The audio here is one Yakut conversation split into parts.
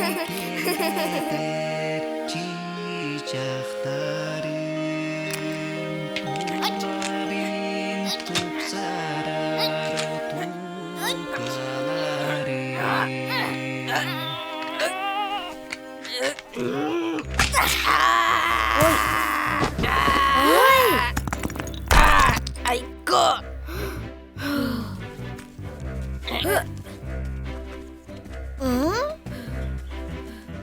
Эккирэтэр чыычаахтарым тулабын тупсарар тулкаларым. Ой! Ой! Айко!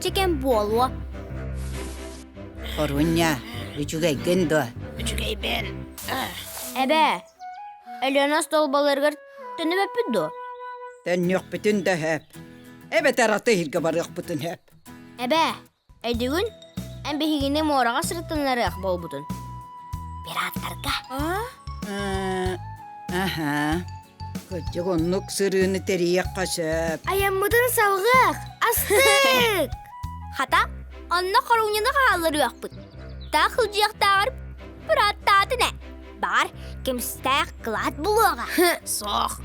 Чэкэн буолуо. Хорунньа, үчүгэйгин дуо? Үчүгэйбин. Эбээ, Өлүөнэ остуолбаларыгар төннүбэппит дуо? Төннүөхпүтүн да сөп. Эбэтэр аты иһиргэ барыахпытын сөп. Эбээ, өйдүүгүн? Эн биһигини муораҕа сырытыннарыах буолбутун. Пираттарга. Аха. Кырдьык оннук сырыыны тэрийиэххэ сөп. Айаммытын салгыах, астык! Хата, онно хоруунньаны хаалларыахпыт. Таах сылдьыахтааҕар пираттаатын ээ. Баар, кимстээх кылаат булуоҕа. Суох.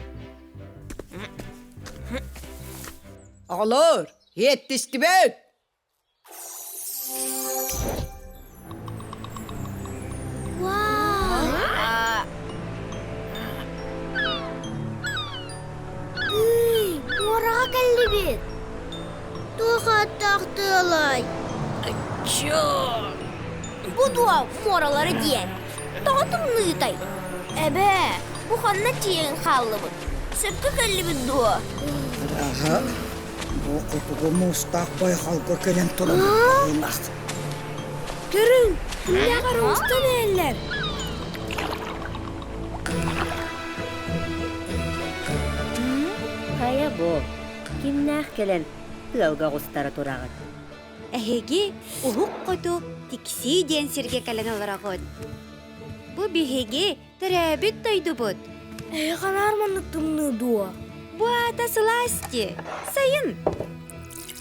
Оҕолоор, иэттистибэт! Тыый, муораҕа кэллибит. Туох ааттаах тыалай? Аччоо! Бу дуо муоралары диэн? Тоҕо тымныытай? Эбээ, бу ханна тиийэн хааллыбыт? Сөпкө кэллибит дуо? Арааһа, бу хотугу муустаах байҕалга кэлэн турабыт быһыылаах. Көрүҥ, кимнээҕэр оҥостон иһэллэр. Хайа бу, кимнээх кэлэн тыалга оҕустара тураҕыт? Эһиги уһук хоту Тиксии диэн сиргэ кэлэн олороҕут. Бу биһиги төрөөбүт дойдубут. Эһиги ханаар маннык тымныы дуо? Бу аата сылаас дии, сайын.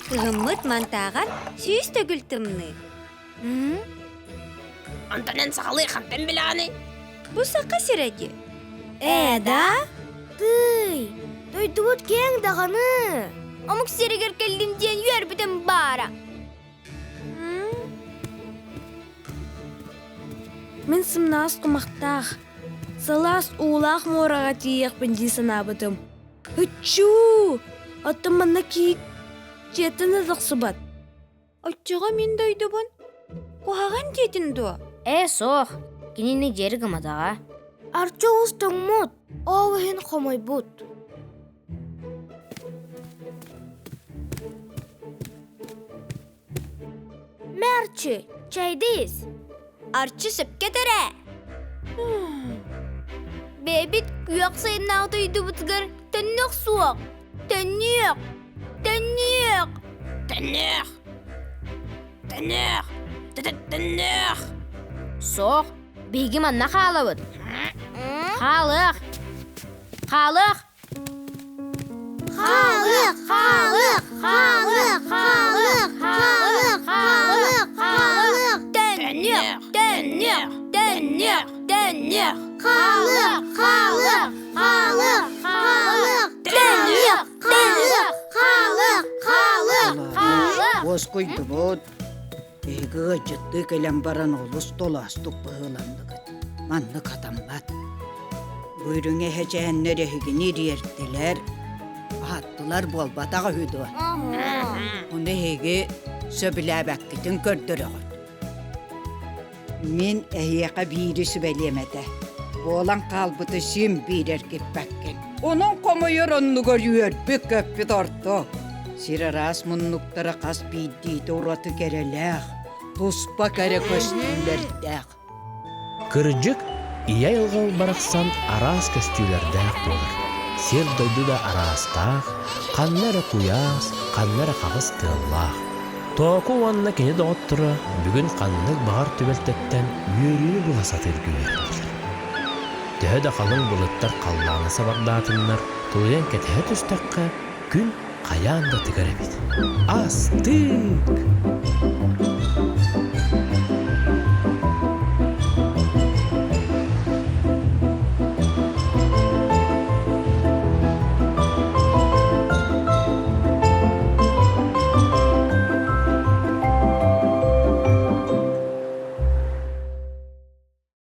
Кыһыммыт мантааҕар 100 төгүл тымныы. Онтон эн сахалыы хантан билэҕиний? Бу саха сирэ дии. Ээ да? Тыый, дойдубут киэҥ даҕаны. Омук сиригэр кэллим диэн үөрбүтүм баара. Мин сымнаҕас кумахтаах, сылаас уулаах муораҕа тиийиэхпин дии санаабытым. Ыччуу! Оттон манна киик дьиэттэн да тахсыбат. Оччоҕо мин дойдубун куһаҕан диэтин дуо? Ээ, суох. Кинини дьиэри гымматаҕа. Арчы уус тоҥмут, ол иһин хомойбут. Мэрчи, чэйдиис. Арчы сөпкө этэрэ. Бэйэбит күөх сайыннаах дойдубутугар төннүөх суох. Төннүөх! Төннүөх! Төннүөх! Төннүөх! Төннүөх! Суох, биһиги манна хаалабыт. Хаалыах! Хаалыах! Хаалыах! Хаалыах! Хаалыах! Хаалыах! Хаалыах! Хаалыах! Хаалыах! Төннүөх! Төннүөх! Төннүөх! Төннүөх! Хаалыах! Хаалыах! Хаалыах! Хаалыах! Төннүөх! Хаалыах! Хаалыах! Хаалыах! Хаалыах! Уоскуйдубут. Биһиги ыалдьыттыы кэлэн баран олус толоостук быһыыланныгыт. Маннык хатаммат. Бу үрүҥ эһэчээннэр эһигини ириэртилэр, аһаттылар буолбатах үһү дуо? Ону эһиги сөбүлээбэккитин көрдөрөҕүт. Мин эһиэхэ биири сүбэлиэм этэ. Буолан хаалбыты син биир эргиппэккин. Онон хомойор оннугар үөрбүт-көппүт орто. Сир араас муннуктара хас биирдиитэ ураты кэрэлээх, туспа кэрэ көстүүлэрдээх. Кырдьык, ийэ айылҕа барахсан араас көстүүлэрдээх буолар. Сир-дойду да араастаах, ханна эрэ куйаас, ханна эрэ хаҕыс тыаллаах. Тооку уонна кини доҕотторо бүгүн ханнык баҕар түбэлтэттэн үөрүүнү була сатыыр күннэрдилэр. Төһө да халыҥ былыттар халлааны сабардаатыннар, тулуйан кэтэһэ түстэххэ, күн хайаан да тыгар эбит. Астык!